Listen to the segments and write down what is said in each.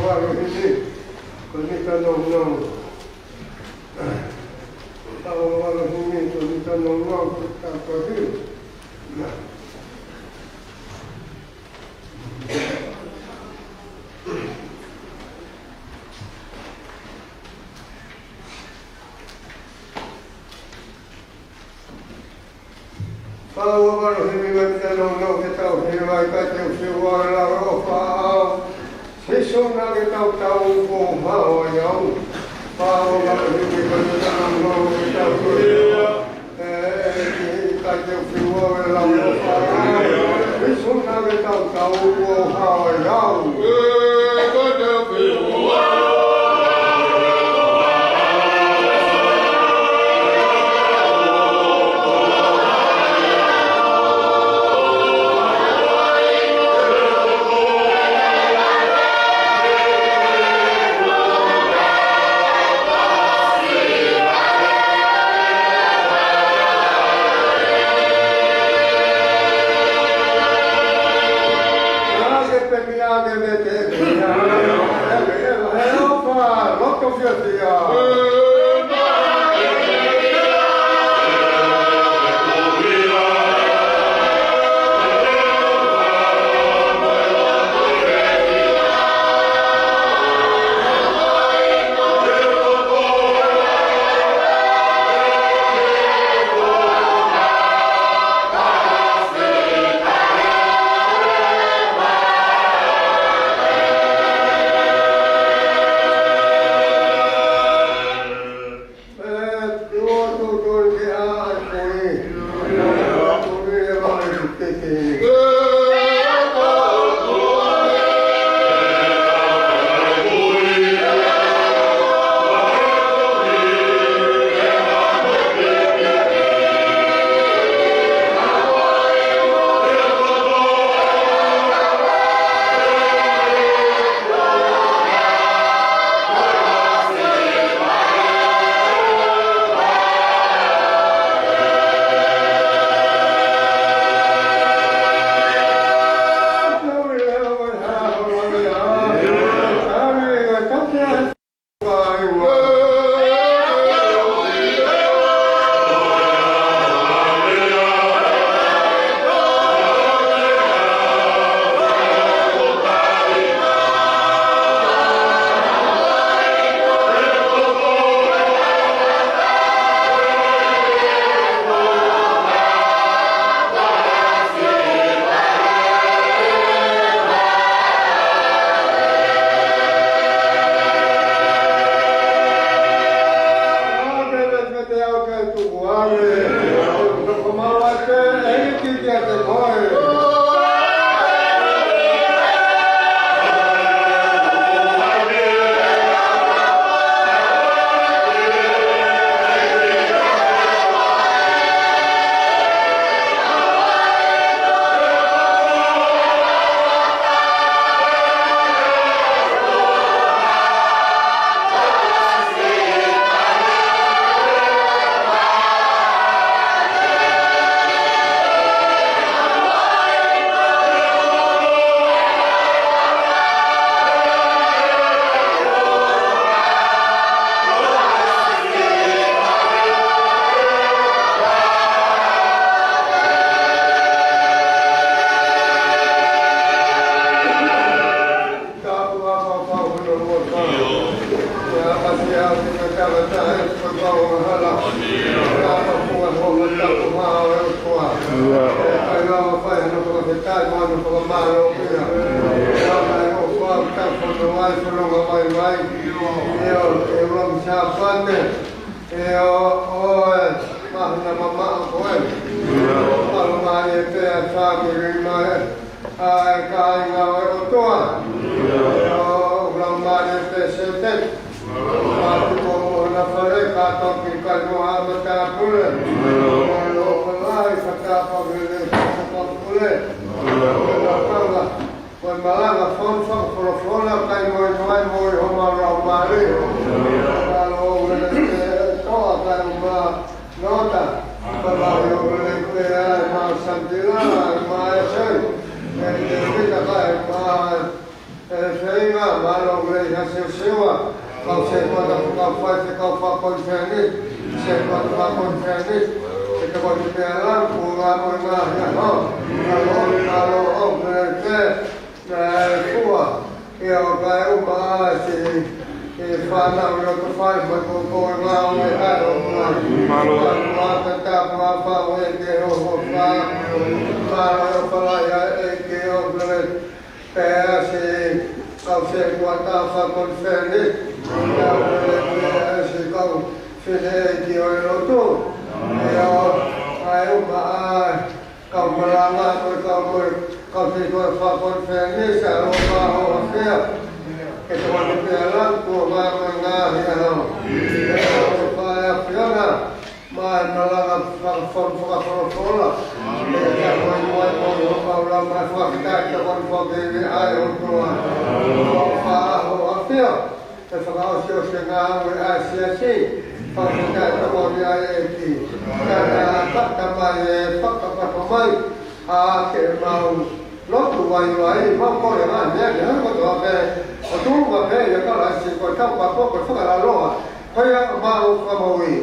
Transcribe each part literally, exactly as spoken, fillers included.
Vavalo himi, ko e mita nounou. Tau vavalo himi, ko e mita nounou, ko e tau ko himi. Tau vavalo himi, ko e mita nounou, ke tau himi mai, ka te u fiu au e lau ʻofa ʻaʻau. Sīsū naʻa ke tautau kuo u hao ai au. Tau vavalo himi, ko e mita nounou, ke tau himi mai. ʻE, ʻe, ʻe, ka te u fiu au e lau ʻofa ʻaʻau. Sīsū naʻa ke tautau kuo u hao ai au. ʻIo, ʻio, ʻo e mahana mamaʻo ko ē. Palomālie pē ʻa e fāmili mai ʻa e kāinga ʻo e ʻOtua. ʻIo, ʻo e palomālie pē Sētane. Mātuku mo hona fale, kātoa ki kai mo ha matāpule. ʻIo, ʻo e lahi fakapapule, fakapapule. ʻIo, ʻo e kanga. Ko e malanga fonu fakafolofola, kai mo e noai mo e homa lau mali. Kalo o le te toa kai ma nota. Kalo o le te ai ma santila, ma e sei. E te vita kai ma e feinga, ma lo le Siosiua, kau sētuata, kau faifekau fakakonifelenisi, sētuata fakakonifelenisi, ke tokoni pē ʻa e Laumālie mo e ngaahi ʻaho, ʻa e ʻaho, ʻa e ʻaho, ʻa e ʻaho, ʻa e fua, ʻio kae ʻumaʻā siʻi fānau ʻi loto fale mo e koukou ngāue ʻa e ʻOtua. Mālō. Mālō, tāpuakiʻi ʻEiki ʻo ho fa. Mālō, ʻofa lahi ʻa e ʻEiki ʻo Pele. Pea siʻi kau sētuata fakakonifelenisi. Pea siʻi kau fefine ʻeiki ʻo e lotu. ʻIo, kae ʻumaʻā kau malanga, ko e kau, ko e kau sētuata fakakonifelenisi, ʻaloʻofa ʻaʻaku ʻafio. Ke tokoni pē ʻa e Laumālie mo e ngaahi ʻaho. ʻIo, ʻofa ʻa e ʻAfiona, maʻa e malanga fakafon-, fakafolofola. ʻIo, ke tau moʻui mo e ʻofa ʻa e ʻOtua, mo e fakafetaʻi, tokoni foki ʻa e ʻOtua. ʻOfa ʻaʻaku ʻafio. ʻE fakaʻosiʻosi e ngāue ʻa e siasi, fakafetaʻi, tokoni ʻa e ʻEiki. Kae fakatau mai e fakapapa mai, ʻa ke mau lotu vaivai, mau kole mai, meʻa, meʻa, ko e kotoa pē, ʻo tuʻunga pē ʻi he kalasi, ko e tau papa, ko e fakalaloa, ko ia mau fakamoʻui.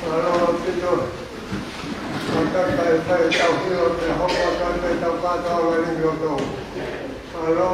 Mālō ʻaupito. Mālō, kae fai ʻetau hilo, pea hoko atu pē ʻetau kātoa wali loto. Mālō.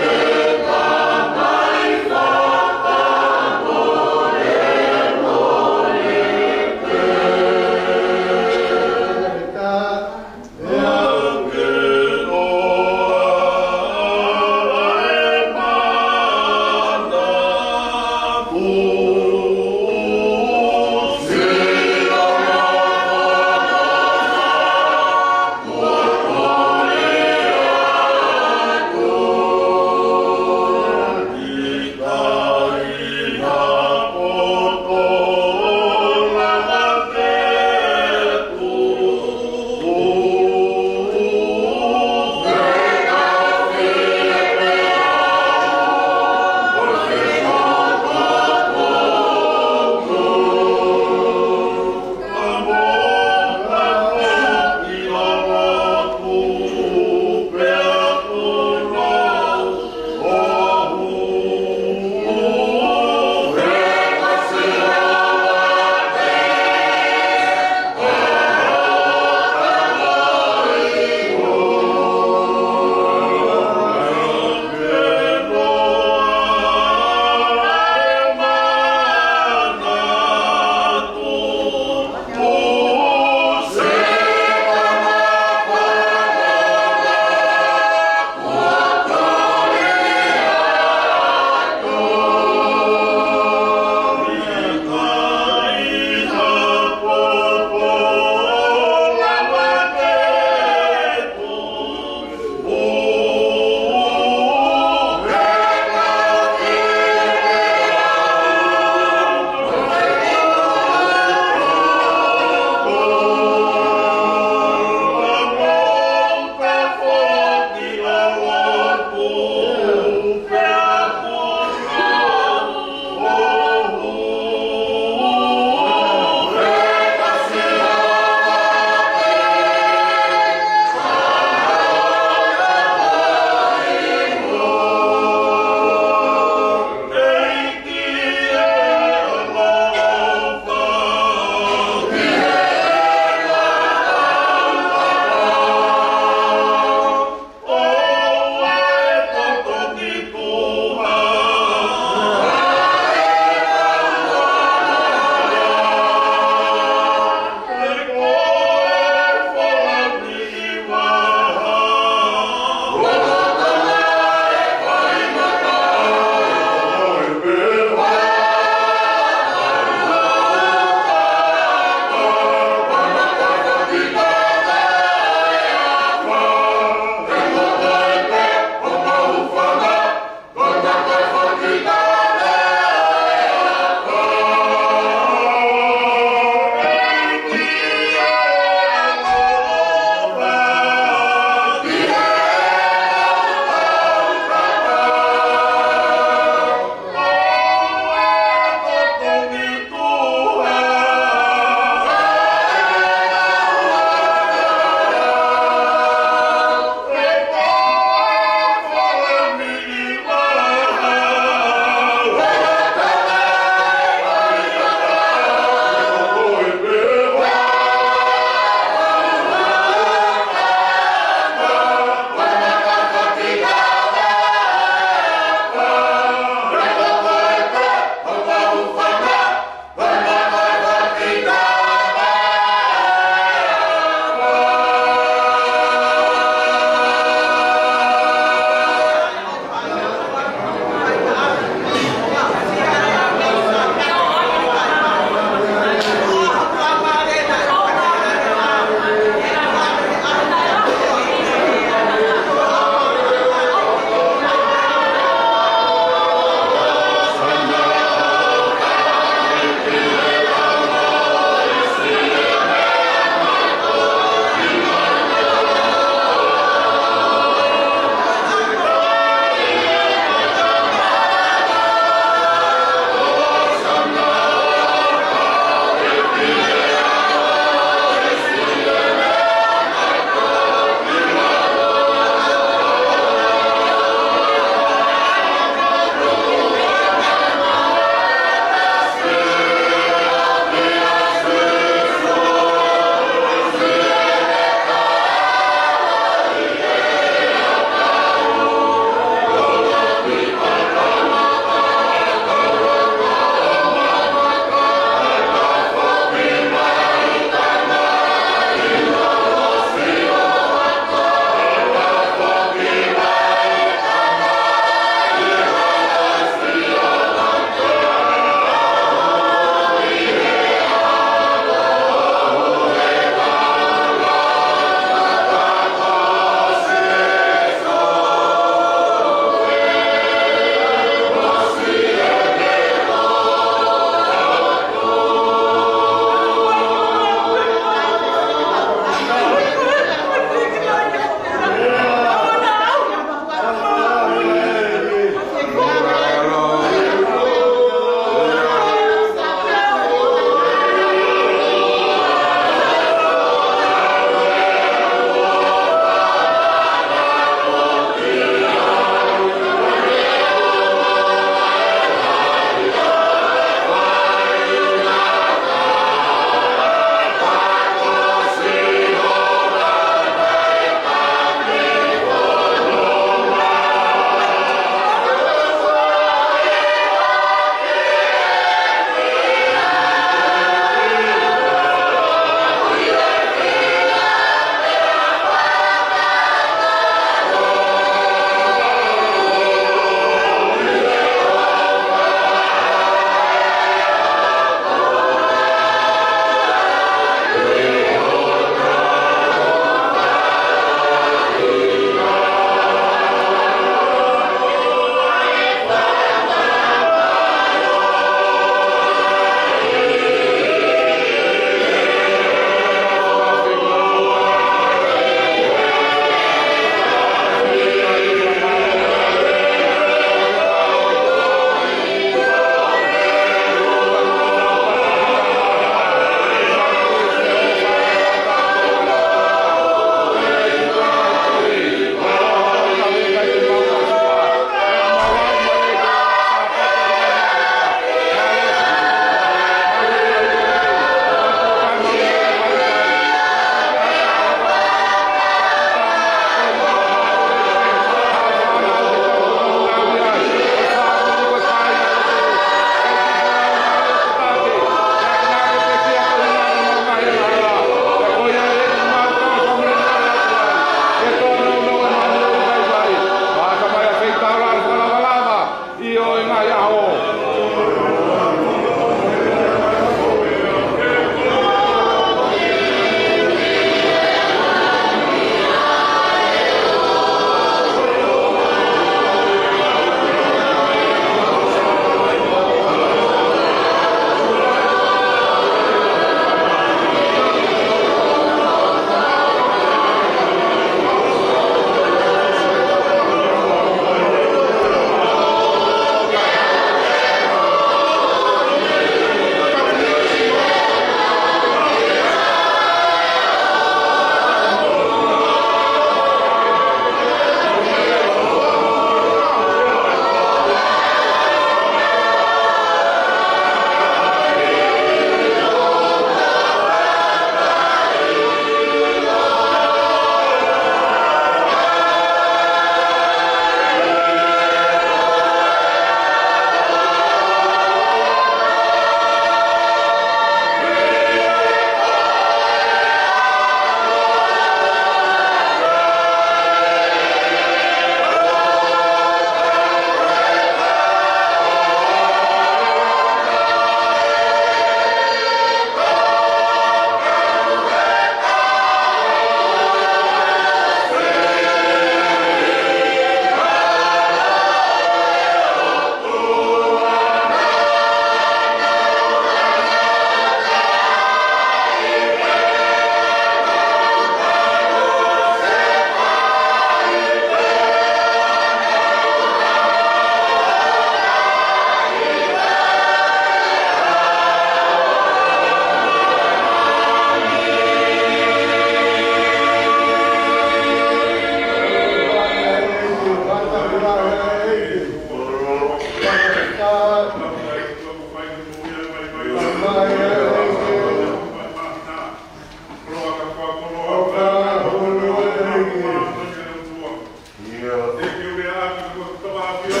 Ke u lea atu ko e toka ʻapi o,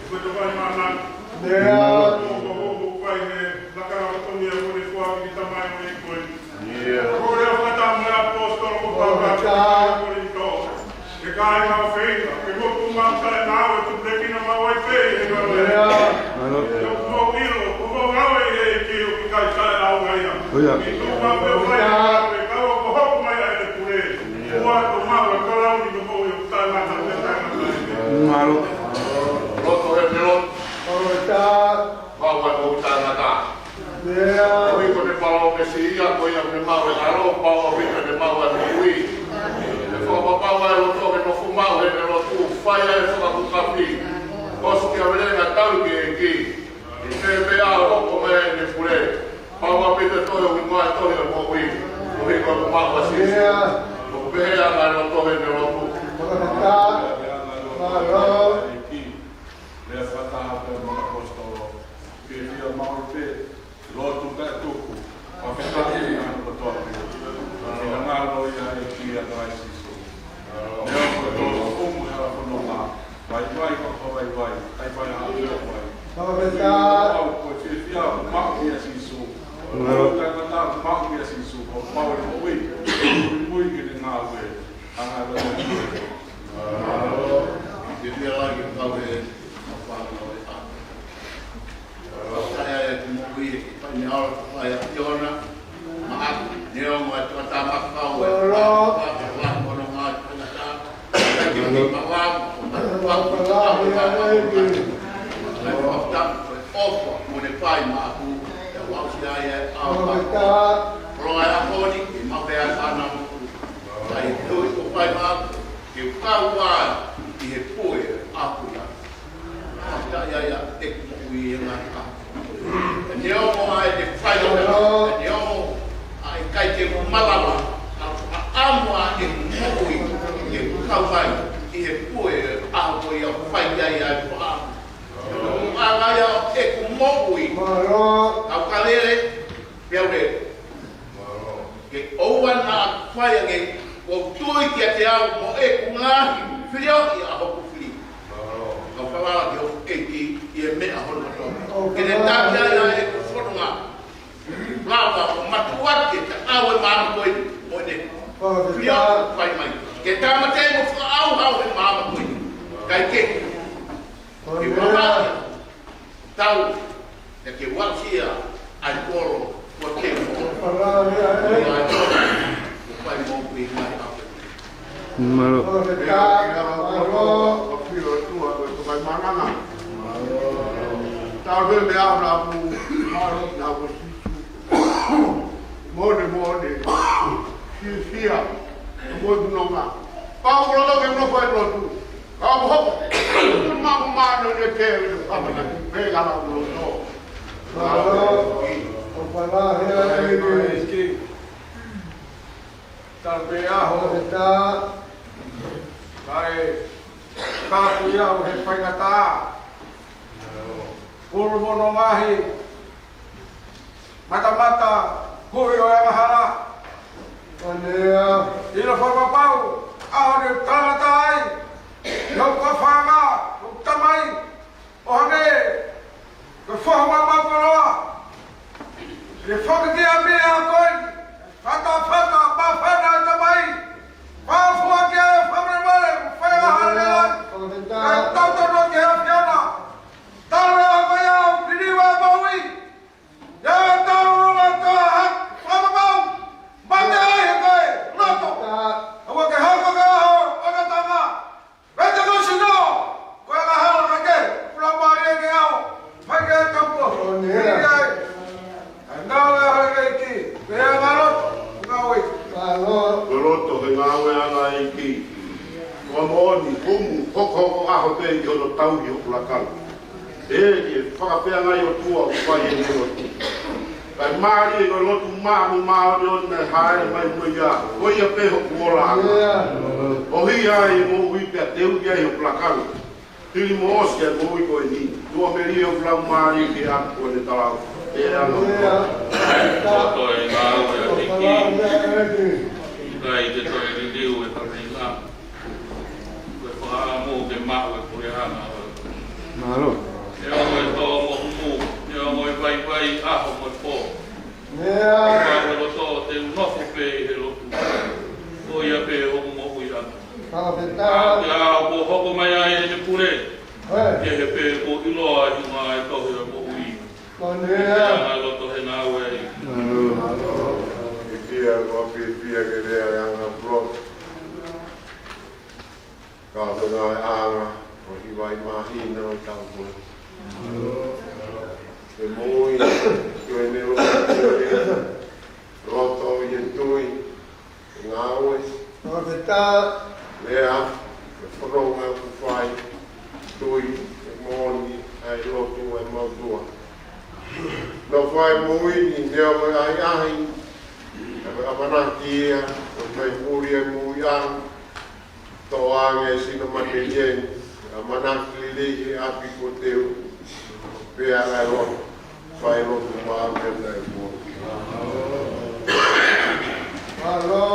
ko e toka i mana. Lea. Ko, ko, ko, ko, ko, fai he, lakanga ko ni a ko ne kua ki tamai o e koe. Ia. Ko lea fata mo e ʻaposetolo ko Paula ki he Kolinitō. Ke kai ha feinga, ke motu mata e nau e tupulekina mau ai pē, e nau e. Ia. Ke mau ʻilo, ko mau ngāue e ki o ki kai kai au ngai a. Ia. Ki tu mau pē fai e ngāue, kau ko hoku mai ai e pule. Ua ko mau e kalauni ko mau i o tai mata, e tai mata. Mālō. Loto he melo. Mālō tā. Mau ai mau tai mata. Ia. Ko i ko ne palo ke si ia, ko ia ne mau e alo, pau a wika ne mau e moʻui. E whakapapau ai loto ke nofo mau he ne lotu, fai ai whakakukapi. Kosi kia wele na tau ke e ki. I te pe a loko mai ne pule. Pau a pita toi o ki mai toi o moʻui. Ko i ko ne mau a si. Ia. Ko pehē a ngai loto he ne lotu. Fakatā. Mālō. Lea fata pē mo e ʻaposetolo. Ke fia mau pē. Lotu pē tuku. Fakafetaʻi ʻi he ʻaho kotoa pē. Finangalo ia e ki a kai Sīsū. Lea ko e tolo kumu e ala fononga. Vai vai ko ko vai vai. Kai vai a ia vai. Fakafetaʻi. Au ko e fiefia maʻu ia Sīsū. Au taimata maʻu ia Sīsū. Ko mau e moʻui. Mui mui ke ne ngāue. Anga lo. Fiefia lahi ke kau he. Fānau e ʻaho. Kae ai atu moʻui e kiʻi fai ne aola ko fai a Fiona. Maʻaku, neongo e tuatā makau e. Ora. Fānau e ʻaho, ʻono ngā tuatā. Kae kiʻi maʻu au, ko maʻu au, ko maʻu au, ko maʻu au. Kae maʻu au, ko e ʻofa, mo ne fai maʻaku, e wausi ai e au. Ora. Ora e ʻaho ni, ke maʻu pē ai fānau. Kae hui ko fai maʻaku, ke u kau ai, ʻi he pue ʻaku ia. Fakafetaʻi ai ʻeku moʻui he ngaahi ʻaho. Neongo ʻa e te fai o, neongo ʻa e ʻikai te u malava, ʻa, ʻa ʻamu ʻa ʻeku moʻui, ke u kau ai, ʻi he pue ʻaho ko ia ʻoku fai ai ʻa e paʻanga. ʻAnga ia ʻeku moʻui. Mālō. Kau kalele, pea u lele. Ke ʻoua naʻa fai ange, ʻoku ou tui kiate au mo ʻeku ngaahi filioʻi ʻa hoku fili. Kau falala ki hoku ʻEiki ʻi he meʻa hono kotoa. Ke ne taki ai ʻa ʻeku fononga. Lava ʻo matuʻuaki e taʻau e māmani ko eni mo ʻene filioʻi fai mai. Ke tāmateʻi mo fakaʻauha ʻa e māmani ko eni. Kae kehe. Ke ua mai. Tau, ʻe ke wausia ai kolo, ua ke mo. Ia ai kolo, ua pai mo kui mai ʻape. Mālō. Ia, ia, mālō. Ua filo tua, ua tukai mananga. Tau le mea na pu, mālō, na pu sisu. Mone, mone. Sisia. Mo tu nonga. Pau kolo ke mo fai lotu. Ka u hoko. Māmani o ne ke, pea la ulo no. Mālō. ʻOku pala he a e ke. Tāpē ʻaho. Kae. Ka ku ia o he faingataʻa. Pulu mono mahi. Matamata, hui ʻo e angahala. Anea. ʻIlo fakapapau, ʻaho ni talangata ai, ʻi hoku fanga, hoku tamai, ʻo hangē, ko e foha mamau koloa. ʻE fakatia mea ko eni, fatafata, mafana e tamai, fafua ki ai e fakamolemole, ko e fai angahala ai, kae tautonu ki he ʻAfiona, tala mai au, piliwa maui, Ia tau ronga tā hake, whakamau, mate ai he kai, loto. Aua ke haka ka ho, anga tanga. Pete ko sino, ko e angahala ka ke, kula mari e ke ao, pai ke tapu. Ia. Ai ngāue a he ʻEiki, pe anga loto, ngāue. Ko loto he ngāue anga ʻEiki. Ko moʻoni, kumu, hokohoko ʻaho pē ʻi hono tauhi hoku lakanga. ʻE, ʻe fakapea ngai ʻOtua ʻoku fai ʻene lotu. Kae mālie ko e lotu maʻa mo māʻoniʻoni naʻe haʻele mai mo ia. Ko ia pē hoku ola ʻanga. ʻOhia ai e moʻui pea teuʻi ai hoku lakanga. Hili mo ʻosi ʻa e moʻui ko eni. Tuʻa melie hoku laumālie ki he ʻapi ko eni talau. ʻE anga. Ko e ngāue ʻa e ʻEiki. ʻIkai te toe liliu e kaveinga. Ko e fakaʻamu ke Maʻu e puleʻanga ʻo e. Mālō. ʻE ongo e tō mo humu, ʻe ongo e vaivai ʻaho mo e pō. Meʻa. Ka he loto te u nofo pē ʻi he lotu. Ko ia pē hoku moʻuiʻanga. Fakafetaʻi. Ka ʻoku hoko mai ai ʻene pule. He. Ke he pē kuo ʻiloa ʻi he ngaahi tohi ʻo e moʻui. Ko ia. Ngaahi loto he ngāue. Mālō. Mālō. ʻIo, ko e fiefia ke lea ʻa e anga pulot. Ka ko e ngaahi anga, ʻo e hiva ʻi māhina ʻo e taʻu ko ē. Ke moʻui, ko e ne loto, loto ʻi he tui, ke ngāue. Fakafetaʻi. Lea, ke fononga ʻoku fai, tui, ke moʻoni, ʻa e lotu ʻa e motuʻa. Nofo ai moʻui ni, neongo e ʻahiʻahi, ka ko e ʻamanaki ia, ko e fai puli e moʻuiʻanga, toʻo ange sino matelieni, ʻamanaki lelei he ʻapi ko teu, pea ʻai lotu, fai lotu maʻu pea taʻe kuo. Mālō.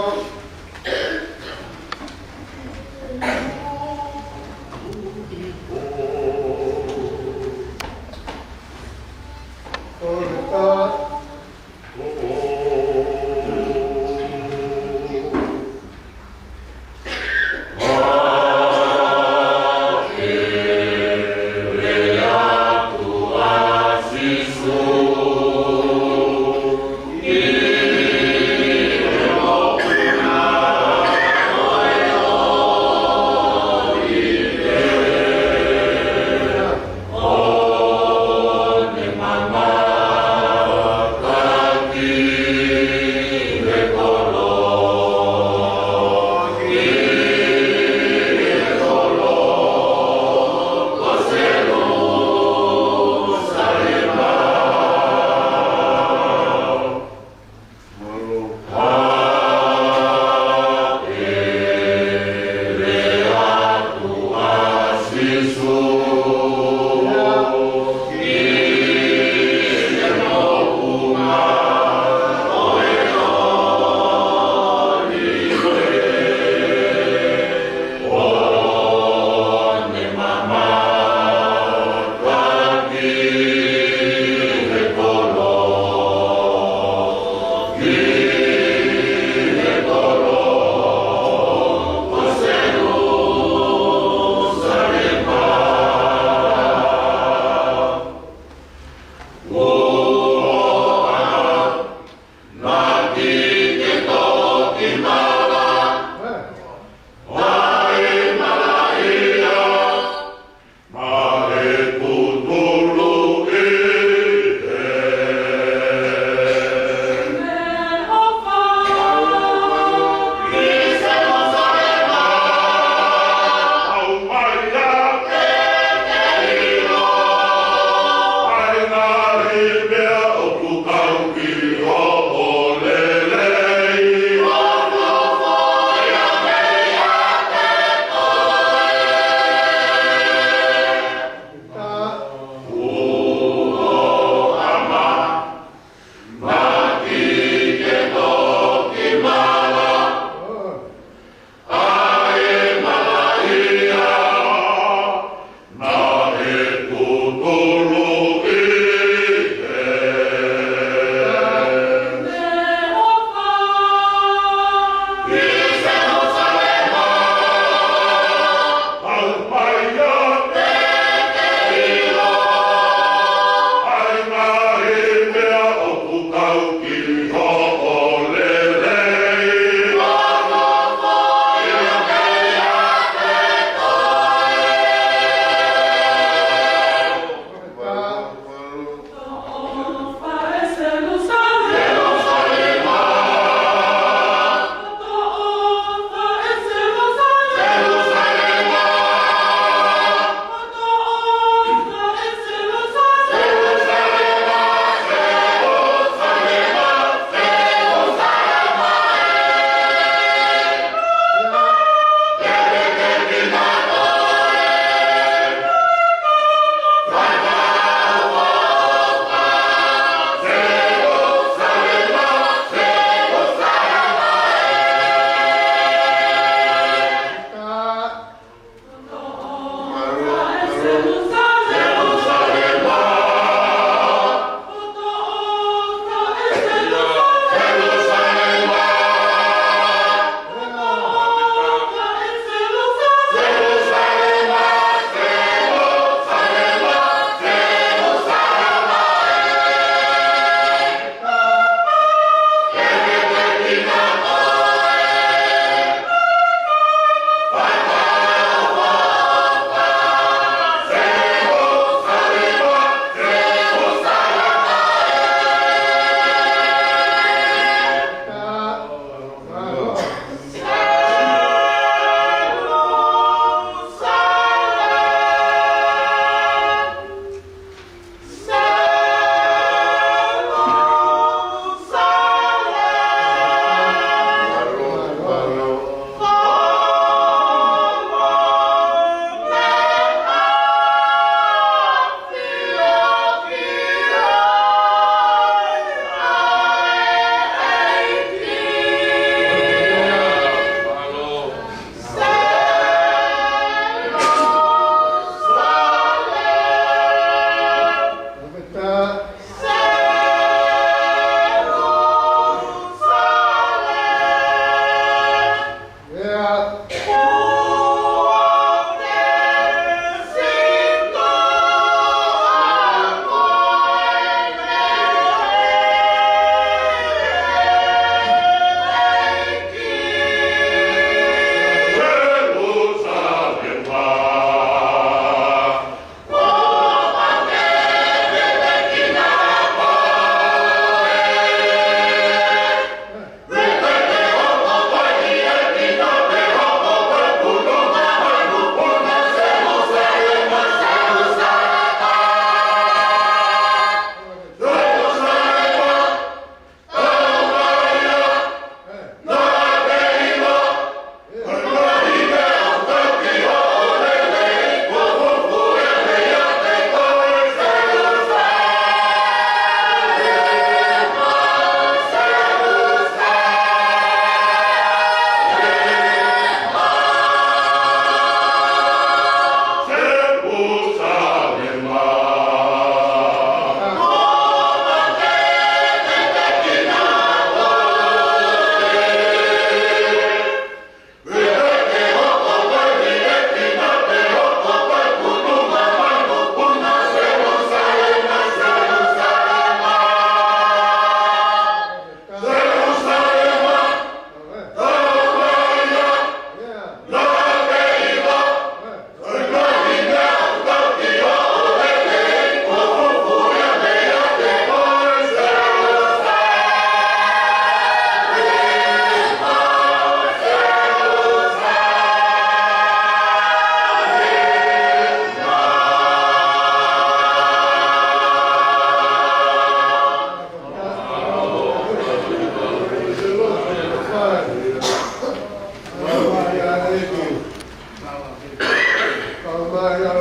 Ai, ai,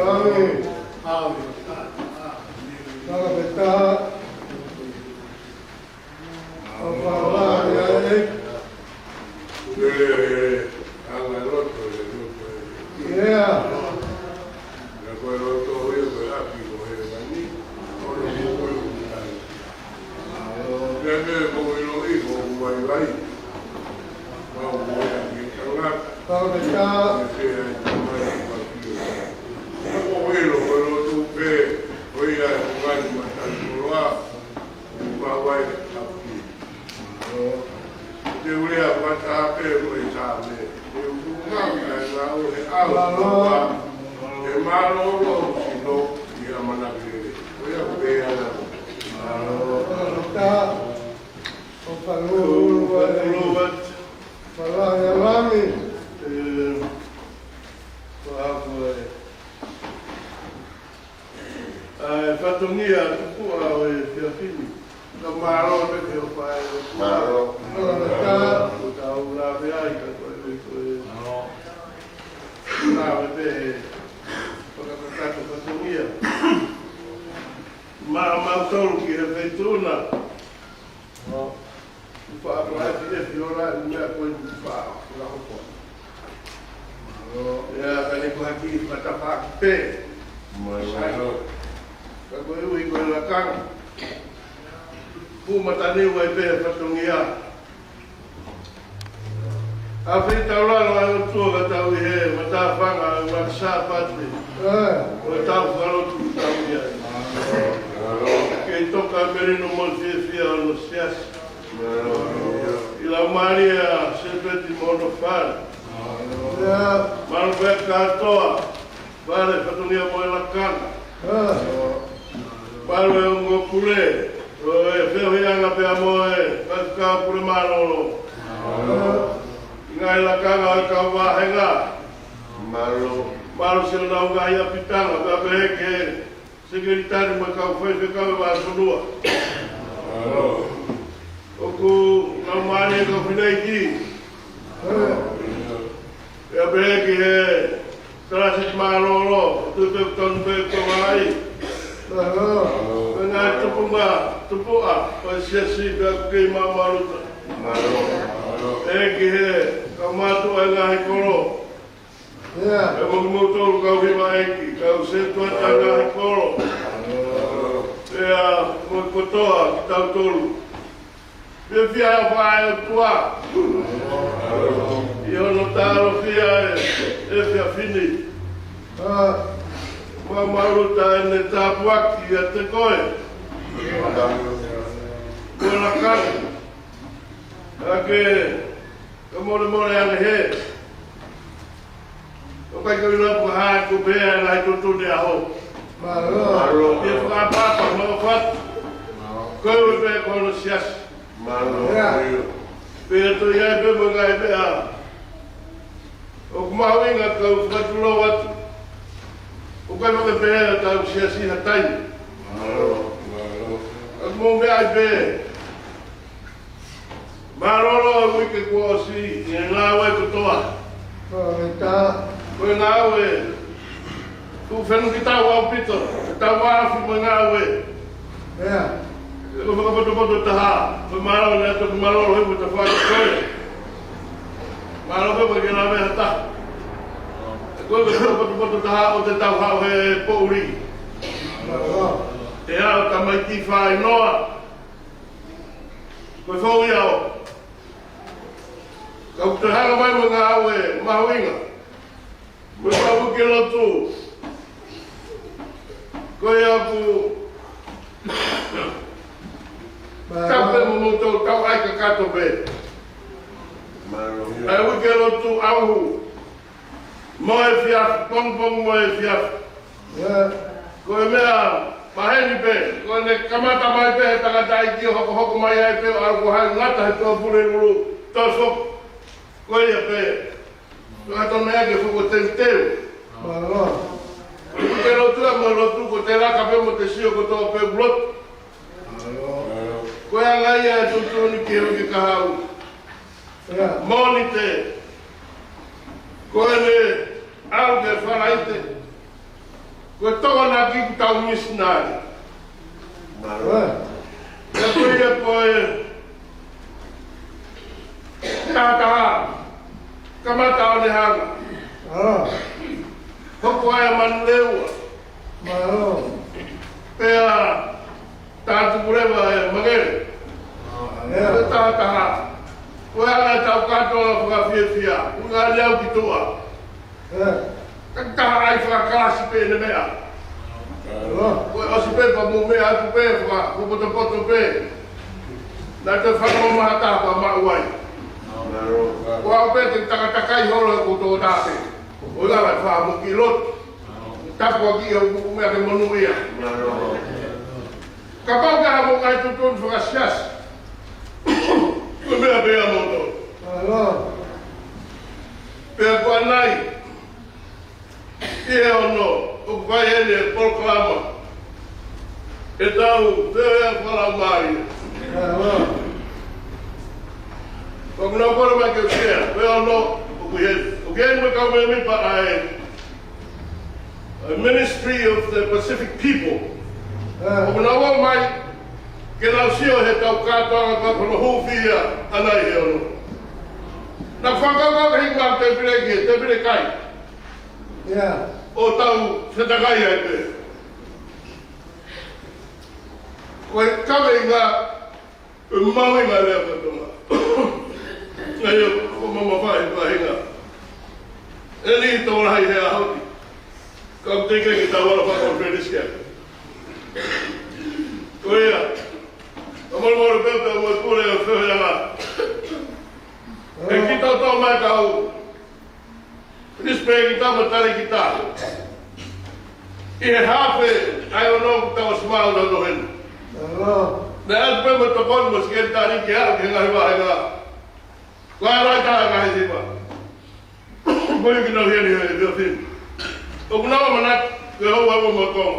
ai. Fakafetaʻi. ʻOfa lahi ʻa e ʻEiki. ʻIo. Fakafetaʻi. Fakafetaʻi. ʻOfa lahi ʻa e ʻEiki. Fakafetaʻi. Fakafetaʻi. ʻA e fatongia tupuʻa ʻo e efiafi ni. Ka mālō pē ke o fai. Mālō. Mālō. Ka tau lave ai ka ko e, ko e. Lave pē he fakakakato fatongia. Maʻa mautolu ki he feituʻu na. ʻOku faʻa ʻapi ʻefi ora ʻi meʻa ko eni ʻoku faʻa ʻapi ʻa hopo. ʻIo, ka ne ko haki fatafaʻaki pē. Mai, mai. Ka ko e ui ko e lakanga. Fuʻu mataniu ai pē fatongia. ʻA e fetaulaki ʻa e ʻOtua ka tau ʻi he matāfanga ʻo e ngaahi Sāpate. ʻE. ʻO e tau fakalotu tau ʻi ai. Kei toka melino mo fiefia ʻo no siasi. ʻI Laumālie ʻa Sēpeti mo hono fale. Mālō pē kātoa, fale fatongia mo e lakanga. Mālō e ongo pule, ʻo e feohiʻanga pea mo e faifekau pule mālōlō. ʻI ngaahi lakanga ʻo e kau vāhenga. Mālō. Mālō siʻonau ngaahi ʻapitanga, pea pehē ki he sekelitali mo e kau faifekau ʻo e vāhenga fonua. ʻOku laumālie kau fineʻeiki. Pea pehē ki he kalasi mālōlō, ʻoku tonu pē ʻoku tau ʻi ai. Pea ngaahi tupunga, tupuʻa, ʻo e siasi pea ʻoku kei maʻamaluta. Pehē ki he kau mātuʻa ʻi he ngaahi kolo. ʻIo. Pea mo kimoutolu kau hiva ʻeiki, kau sētuata ʻi he ngaahi kolo. Pea mo kotoa kitautolu. Fiefia ʻa e ʻOtua. ʻI hono talosia ʻa e efiafi ni. Maʻamaluta ʻene tāpuaki ʻiate koe. Ko e lakanga. Ka ke, ka molemole ange he. ʻOku ʻikai ke u ʻilo pe ko e hā ʻoku pehē ʻa e ngaahi tuʻutuʻuni ʻo e ʻaho. Mālō. Mālō. Ke fakapapa, mālō fat. Ko e ui pē ko hono siasi. Mālō. ʻIo. Pea toe ʻi ai pē mo e ngaahi meʻa ʻoku mahuʻinga ke u fakatulou atu. ʻOku ʻikai ke pehē ʻa e tau siasi ha taimi. Mālō. Mālō. ʻOku mou meaʻi pē. Mālōlō e uike kuo ʻosi, ʻi he ngāue kotoa. Ko e ngāue. Kuo fenukitau ʻaupito, ʻetau afi mo e ngāue. ʻIo. Ko e fakapotopoto taha, ko e mālō ne atu mālōlō he mo tafaʻaki koe. Mālō pē ko e ke lave ha taha. Ko e fakapotopoto taha ʻo te tau haʻu he poʻuli. ʻE au tamaiki fai noa. Ko e fou ia ʻo. Kau te hanga mai mo e ngāue mahuʻinga. Mo e kau ke lotu. Ko ia ʻoku. Tapu mo moutolu kau ʻai kakato pē. ʻA e uike lotu ʻauhu. Mo e efiafi, pongipongi mo e efiafi. Ko e meʻa, maheni pē, ko ʻene kamata mai pē he tangataʻeiki ʻo hokohoko mai ai pē ʻo ʻalu ko hai ngata he Tuʻapulelulu, toe foki. Ko ia pē, ko e tonu ia ke foki ʻo teuteu. Mālō. Ko e lotu ʻa mo e lotu, ko e telaka pē mo e sio kotoa pē ʻoku lotu. Mālō. Ko e anga ia e tuʻutuʻuni ki he uike kahaʻu. Mōnite. Ko ʻene ʻalu ki Falaite. Ko e Tokonaki kuo tau misinale. Mālō. Pea ko ia ko e tahataha, kamata ʻo ne hanga. Hoko ai ʻa Manulewa. Pea tā tuku leva ʻe Mangele. Ko e tahataha. Ko e anga ʻetau kātoa fakafiefia. Ko e ngaahi au ki tuʻa. Ka taha ai fakakalasi pē ʻene meʻa. Ko e ʻosi pē pea mou meʻa atu pē, fakapotopoto pē. Naʻe toe fakaʻosi mai ha taha pea maʻu ai. Ko au pē te u takatakai holo he ko tō tape. ʻO lava e fā mo ki loto. Tapu ʻaki ia ʻoku meʻa ke monūʻia. Kapau ka ha mo kai tutun fakasiasi. Ko e meʻa pē ia mo tō. Pea ko ʻanai, ʻi he ono, ʻoku fai ʻene polokalama. ʻEtau, te ea fala mai. Ko e nau kona mai ke u share, ko e ono, ʻoku ʻi heni. ʻOku ʻi heni mo e kau mēmipa ʻa e, uh, Ministry of the Pacific People. ʻOku nau ō mai, ke nau sio he tau kātoanga ka kono hūfia ʻanai he ono. Naʻa fakakaukau ke hiki mai tēpile ki he tēpile kai. ʻO tau fetakai ai pē. Ko e kaveinga, ko e mahuʻinga lea ko Tonga. Ngai o, ko mamafa e faʻahinga. ʻE li tō lahi he ʻaho ni. Ka u teke ke tau ala fakakonferenisi kia. Ko ia. Ka mole mole pea pea mo e pule o feo ia la. ʻE kita tō mai kau. Respect kita mo tali kita. ʻI he hafe, ʻa e ono kuo tau ʻosi maʻu na no heni. Naʻe atu pē mo tokoni mo sekelitali ke aʻu ki he ngaahi vāhenga. Ko e ala ka ngaahi sipa. Ko ia ki nau heni he Bill Finn. ʻOku nau manatu, ke hou au mo Tonga.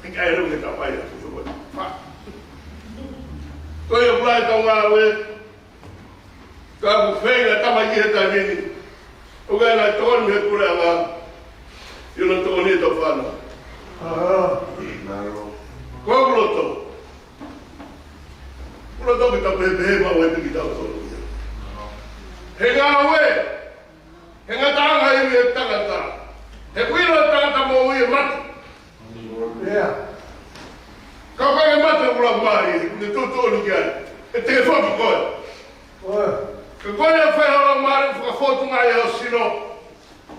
ʻIkai ʻe lou ke tapai atu, ko e. Ko ia pulai tau ngāue. Ka ʻoku feinga tama ki he taimi ni. ʻOku ʻi ai e ngaahi tokoni mei he puleʻanga. ʻI hono tokoni ʻetau fānau. Ko ʻeku loto. ʻOku loto ke tau pehē pehē maʻu ai pē kitautolu ia. He ngāue. He ngataʻanga ivi e tangata. He kuila tangata mo ia mate. Ka ko e mate ʻoku lau mai, ne tutuʻoni ki ai. ʻE te foki koe. Ka ko e fai ʻo lau mai, fakafotu ngai ʻo sino.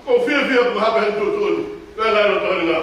Ko fiefia ku hapa he tutuʻoni. Ko e ngai lo toni ngā.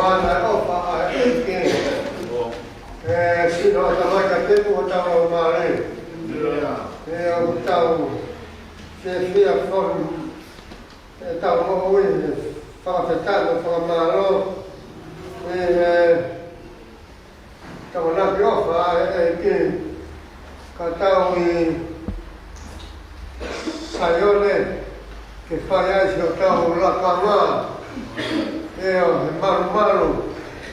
Ana ʻofa ʻa e ʻEiki. ʻE, sino ʻatamai ka tepu ʻo tau lau mālie. ʻE, ʻoku tau fiefia foki ʻetau moʻui, ʻe fakafetaʻi mo fakamālō. ʻE, ʻe, tau ʻamanaki ʻofa ʻa e ʻEiki. Ka tau ʻi Saione, ke fai ai siʻotau lakanga. ʻIo, he malumalu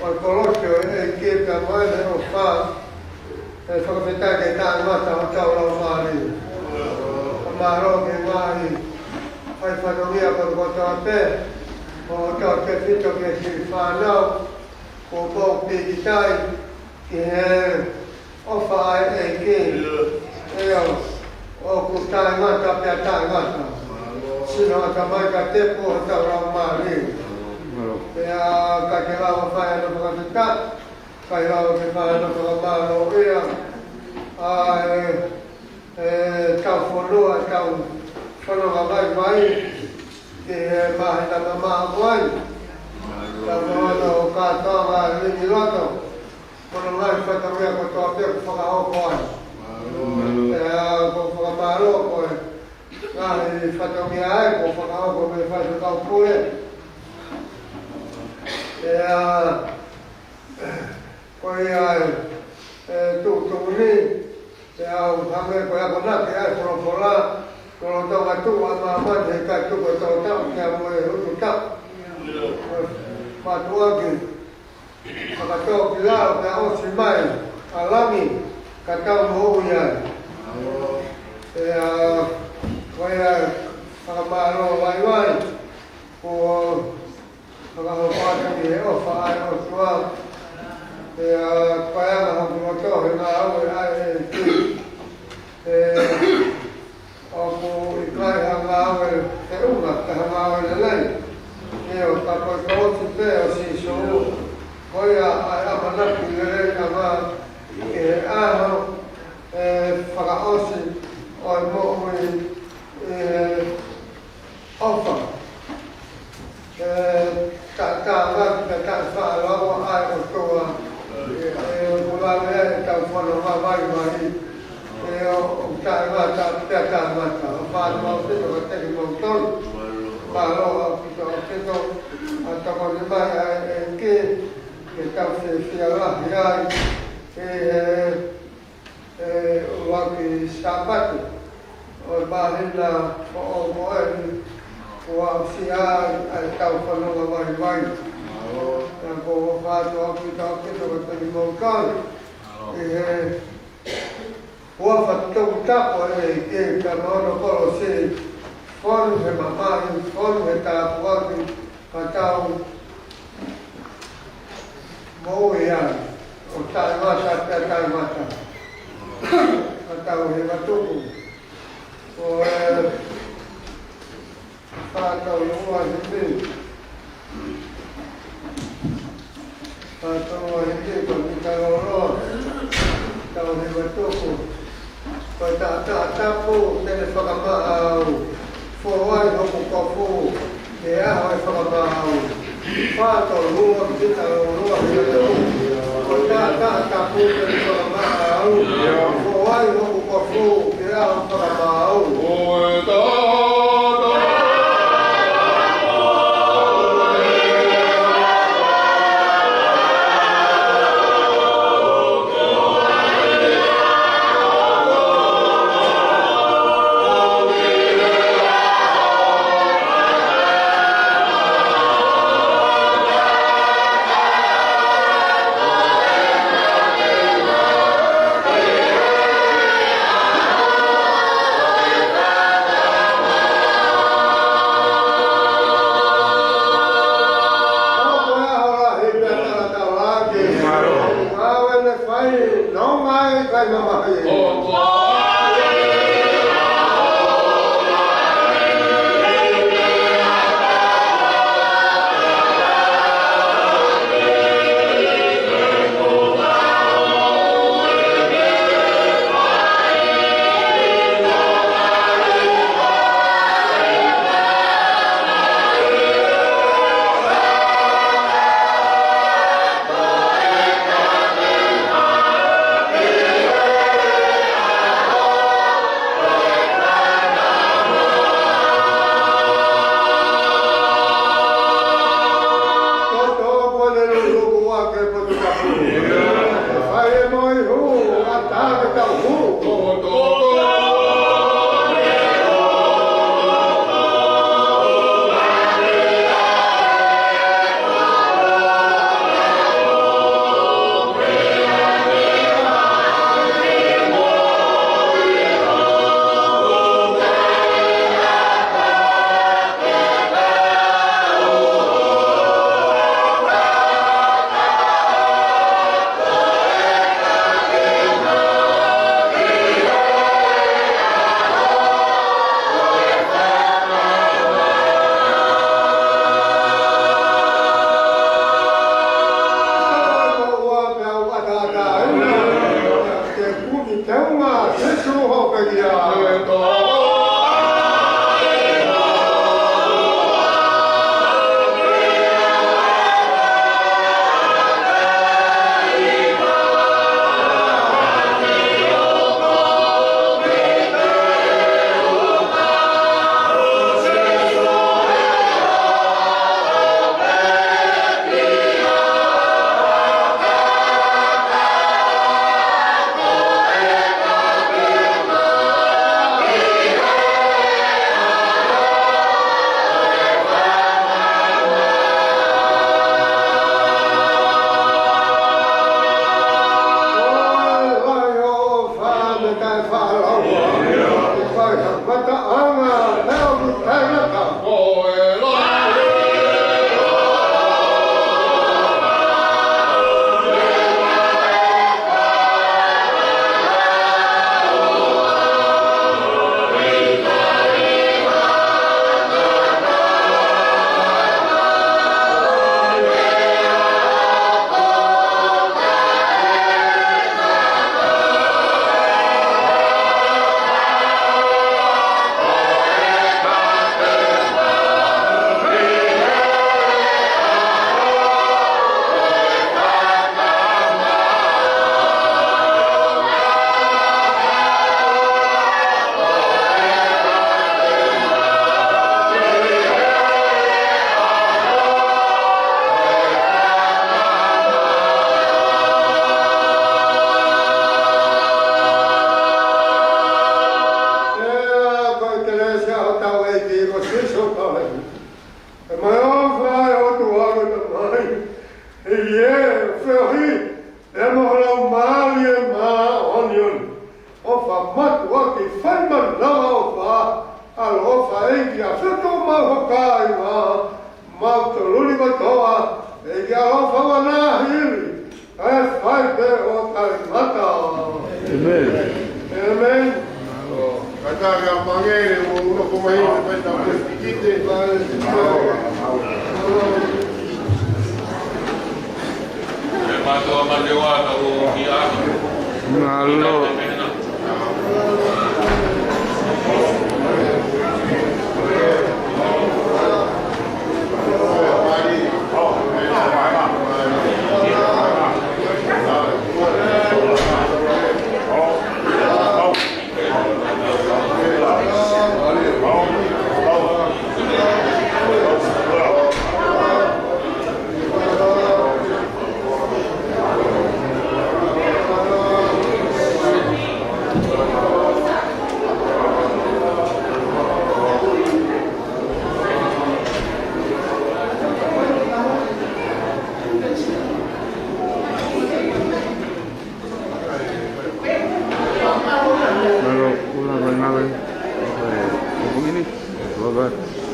ʻo e kolosi ʻo e ʻEiki pea mo ʻene ʻofa. ʻE fakafetaʻi ke taʻengata hotau laumālie. Fakamālō ki he ngaahi fai fatongia kotoa pē, ʻo hotau tefito ki he siʻi fānau, kuo mou pīkitai ki he ʻofa ʻa e ʻEiki. ʻIo, ʻoku taʻengata pea taʻengata. Sino ʻatamai ka tepu hotau laumālie. Pea ka ke lava fai hono fakafetaʻi, kae lava ke fai hono fakamālōʻia ʻa e, ʻetau fonua, ʻetau fononga vaivai, ki he māhina mamaʻo ko eni. Ka ko hono kātoanga ʻi loto, ko hono ngaahi fatongia kotoa pē kuo fakahoko ai. Pea ʻoku fakamālō ko e ngaahi fatongia ē kuo fakahoko mei he Faifekau Pule. Pea ko ia ʻe, ʻe tuʻutuʻuni, pea ʻoku hangē ko e akonaki ʻa e folofola, lolotonga tuʻu ʻa māmani he kaituku ʻo e tō taʻu, pea mo e utu taʻu. Mātuʻaki, fakatōkilalo pea ʻosi mai ʻa langi, ka tau moʻui ai. Pea ko ia fakamālō vaivai, kuo fakahoko atu ʻi he ʻofa ʻa e ʻOtua. Pea ko e anga hoku loto he ngāue ʻa e ʻEiki. ʻE, ʻoku ʻikai ha ngāue feʻunga, ka ha ngāue lelei. ʻIo, ka ko e kolosi pē ʻo Sīsū, ko ia ʻa e ʻamanaki lelei ʻa e ngāue ki he ʻaho ʻe fakaʻosi ʻo e moʻui ʻi he ʻofa. ʻE, taʻetānaki pea taʻefaʻalaua ʻa e ʻOtua. ʻE, ʻoku lave ai ʻetau fononga vaivai. ʻE, ʻo, ʻoku taʻengata pea taʻengata. ʻOfa atu ʻaupito kiate kimoutolu. Mālō ʻaupito, ʻaupito ʻa e tokoni mai ʻa e ʻEiki. Ke tau fiefia lahi ai. ʻE, ʻe, ʻuluaki Sāpate ʻo e māhina foʻou ko eni, kuo aʻusia ai ʻetau fononga vaivai. Pea ʻoku ou ʻofa atu ʻaupito, ʻaupito kiate kimoutolu. ʻI he huafa toputapu ʻo e ʻEiki pea mo hono kolosi, fonu he mamahi, fonu he tāpuaki, ka tau moʻui ai ʻo taʻengata pea taʻengata. Ka tau hiva tuku. Ko e fā tolu ua himi. Fā tolu ua himi, ko e kiʻi talaloa. Tau hiva tuku. Ko e taʻataʻa tapu te ne fakamaʻa au. Foʻou ai hoku kofu, he ʻaho ʻe fakamaʻa au. Fā tolu ua, kiʻi talaloa, hiva tuku. Ko e taʻataʻa tapu te ne fakamaʻa au. Foʻou ai hoku kofu, he ʻaho ʻe fakamaʻa au. Ke potu tapu. Fai e moihū, ʻatā ke tau hū. ʻE mai ʻofa ʻa e ʻOtua ko e Tamai, ʻEiki, ʻo feohi pea mo ho Laumālie Māʻoniʻoni, ʻo fakamaʻu ʻaki fai manava ʻofa, ʻaloʻofa ʻEiki ʻa e fetō mau ho kāinga, mautolu ni kotoa, ʻEiki ʻaloʻofa ʻanahili, kae fai pē ʻo taʻengata. ʻĒmeni. ʻĒmeni. Kātaki ʻa Pangele, mo uno ko mai, mo peta mo kite. E mātuʻa Mateua, tau ki a. Mālō. Mālō, ʻuluaki ngāue, ē, ʻo e poini ni, Robert.